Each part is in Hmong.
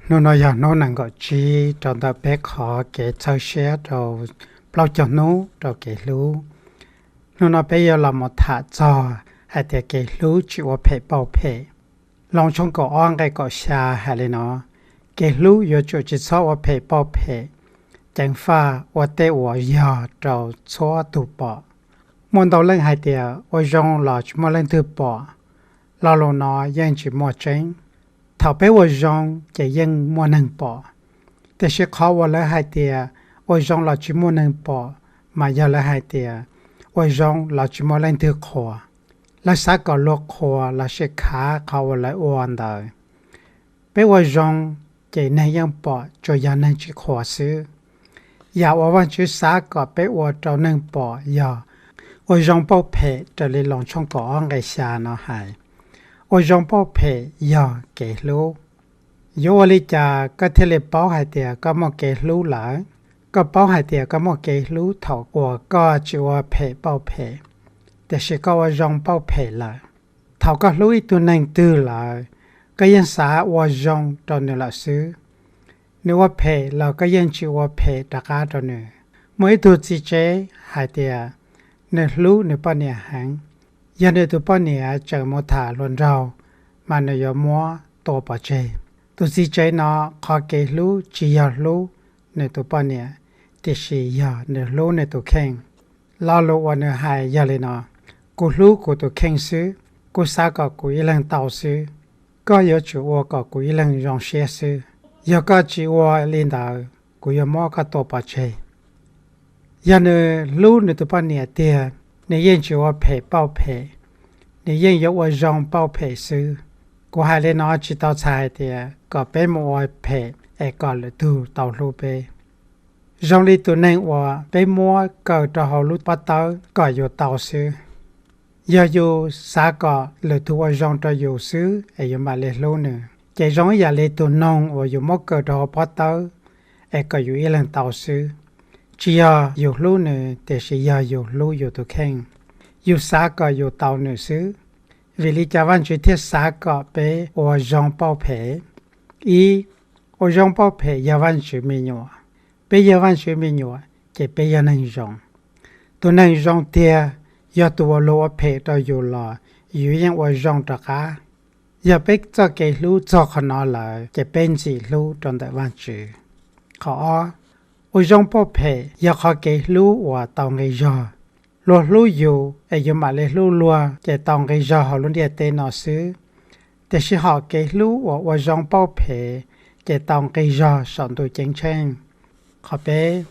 Hnub no yog hnub nees nkaum tsib rau ntawm peb qhov kev txhawb siab rau plaub caug hnub rau kev hlub. Hnub no peb yuav los mus tham txog hais tias kev hlub tsis ua phem pauj phem. Loos tshooj kaum ob nqe kaum xya hais li no: Kev hlub yuav tsum tsis txhob ua phem pauj phem, ceev faj ua tej uas yog rau txhua tus pom. Muaj ntau leej hais tias ua zoo los tsis muaj leej twg pom. Lo lus no yeej tsis muaj tseeb. Thaum peb ua zoo ces yeej muaj neeg pom, tiam sis qhov uas lawv hais tias ua zoo los tsis muaj neeg pom mas yog lawv hais tias ua zoo los tsis muaj leej twg qhuas. Lawv xav kom luag qhuas los sis khav qhov uas lawv ua ntawd. Peb ua zoo ces neeg yeej pom, tsuas yog neeg tsis qhuas xwb. Yam uas Vajtswv xav kom peb ua rau neeg pom yog ua zoo pauj phem raws li Loos tshooj kaum ob nqe xya no hais. Ua zoo pauj phem yog kev hlub. Yuav ua li cas koj thiaj li paub hais tias koj muaj kev hlub lawm? Koj paub hais tias koj muaj kev hlub thaum uas koj tsis ua phem pauj phem, tiam sis koj ua zoo pauj phem lawm. Thaum koj hlub ib tug neeg twg lawm, koj yeej xav ua zoo rau nws lawm xwb. Nws ua phem los koj yeej tsis ua phem rov qab rau nws. Muaj ib tug txiv tsev hais tias nws hlub nws poj niam heev. Yog nws tus poj niam tseem mus tham hluas nraug, mas nws yuav muab tua pov tseg. Tus txiv tsev no qhov kev hlub tsis yog hlub nws tus poj niam, tiam sis yog nws hlub nws tus kheej. Lo lus uas nws hais yog li no: Kuv hlub kuv tus kheej xwb, kuv xav kom kuv ib leeg tau xwb. Koj yuav tsum ua kom kuv ib leeg zoo siab xwb. Yog koj tsis ua li ntawd, kuv yuav muab koj tua pov tseg. Yog nws hlub nws tus poj niam tiag, nws yeej tsis ua phem pauj phem, nws yeej yuav ua zoo pauj phem xwb. Kuv hais li no tsis tau txhais hais tias kom peb mus ua phem es kom lwm tus tau hlub peb. Zoo li tus neeg uas peb muab kaw rau hauv lub pob tawb kom yus tau xwb. Yog yus xav kom lwm tus ua zoo rau yus xwb es yus mam li hlub nws, ces zoo ib yam li tus noog uas yus muab kaw rau hauv pob tawb es kom yus ib leeg tau xwb. Tsis yog yus hlub nws, tiam sis yog yus hlub yus tus kheej, yus xav kom yus tau nws xwb. Vim li cas Vajtswv thiaj xav kom peb ua zoo pauj phem? Ib, ua zoo pauj phem yog Vajtswv me nyuam. Peb yog Vajtswv me nyuam ces peb yog neeg zoo. Tus neeg zoo tiag yog tus uas luag ua phem rau yus los yus yeej ua zoo rov qab. Yog peb txoj kev hlub txog qhov no lawm ces peb ntxim hlub rau ntawm Vajtswv. Qhov ob, ua zoo pauj phem yog qhov kev hlub uas tau nqi zog. Luag hlub yus es yus mam li hlub luag ces tau nqi zog hauv lub ntiaj teb no xwb. Tiam sis hom kev hlub uas ua zoo pauj phem ces tau nqi zog saum ntuj ceeb tsheej. Qhov peb,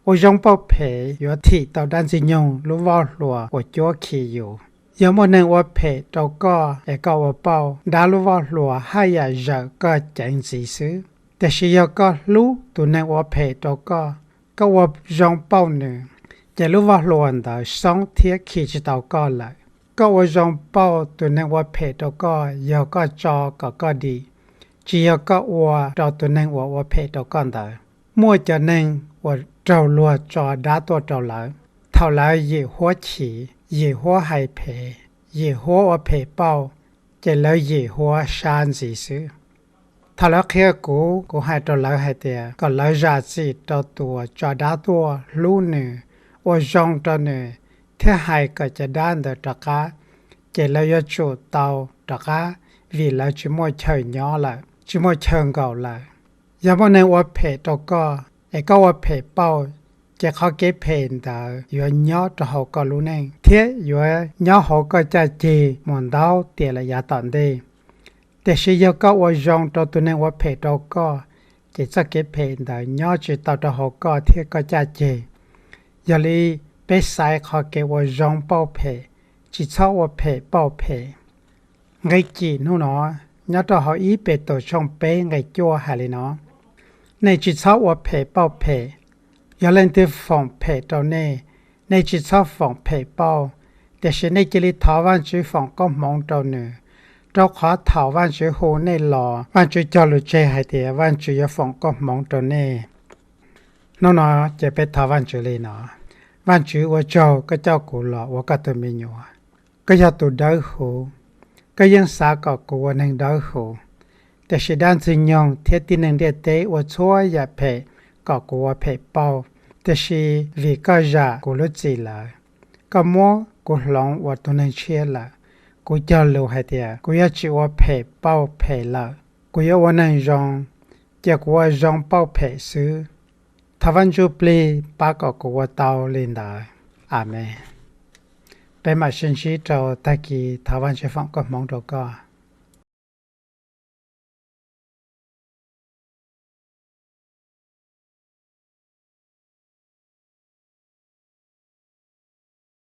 ua zoo pauj phem yuav thim tau dab Ntxwg Nyoog lub voj hlua uas cuab khi yus. Yog muaj neeg ua phem rau koj es koj ua pauj, dab lub voj hlua haj yam zawm koj ceev ntxiv xwb. Tiam sis yog koj hlub tus neeg ua phem rau koj, koj ua zoo pauj nws, ces lub voj hlua ntawd xoob thiab khi tsis tau koj lawm. Koj ua zoo pauj tus neeg ua phem rau koj yog koj tso kom koj dim, tsis yog koj ua rau tus neeg uas ua phem rau koj ntawd. Muaj cov neeg uas raug luag tso dab tuaj rau lawv, thaum lawv yim huab chim, yim huab hais phem, yim huab ua phem pauj, ces lawv yim huab sab ntxiv xwb. Thaum lawv qhia kuv, kuv hais rau lawv hais tias kom lawv zam txim rau tus uas tso dab tuaj, hlub nws, ua zoo rau nws, thiab hais kom cov dab ntawd rov qab, ces lawv yuav tsum tau rov qab, vim lawv tsis muaj chaw nyob lawm, tsis muaj chaw nkaum lawm. Yog muaj neeg ua phem rau koj, es koj ua phem pauj, ces qhov kev phem ntawd yuav nyob rau hauv koj lub neej thiab yuav nyob hauv koj caj ceg mus ntau tiam lawm yav tom ntej. Tiam sis yog koj ua zoo rau tus neeg ua phem rau koj, ces txoj kev phem ntawd nyob tsis tau rau hauv koj thiab koj caj ceg. Yog li, peb xaiv qhov kev ua zoo pauj phem, tsis txhob ua phem pauj phem. Nqe cim hnub no nyob rau hauv ib Petus tshooj peb nqe cuaj hais li no: Nej tsis txhob ua phem pauj phem. Yog leej twg foom phem rau nej, nej tsis txhob foom phem pauj, tiam sis nej cia li thov Vajtswv foom koob hmoov rau nws, rau qhov thaum Vajtswv hu nej los, Vajtswv cog lus tseg hais tias Vajtswv yuav foom koob hmoov rau nej. Hnub no ces peb thov Vajtswv li no: Vajtswv, ua tsaug koj coj kuv los ua koj tus me nyuam. Koj yog tus dawb huv. Koj yeej xav kom kuv ua neeg dawb huv. Tiam sis dab ntxwg nyoog thiab tib neeg ntiaj teb ua txhua yam phem kom kuv ua phem pauj, tiam sis vim koj zam kuv lub txim lawm, koj muab kuv hloov ua tus neeg tshiab lawm. Kuv cog lus hais tias kuv yuav tsis ua phem pauj phem lawm, kuv yuav ua neeg zoo, cia kuv ua zoo pauj phem xwb. Thov Vaj Ntsuj Plig pab kom kuv ua tau li ntawd. Amees. Peb mam sib ntsib rau tag kis. Thov Vajtswv foom koob hmoov rau koj.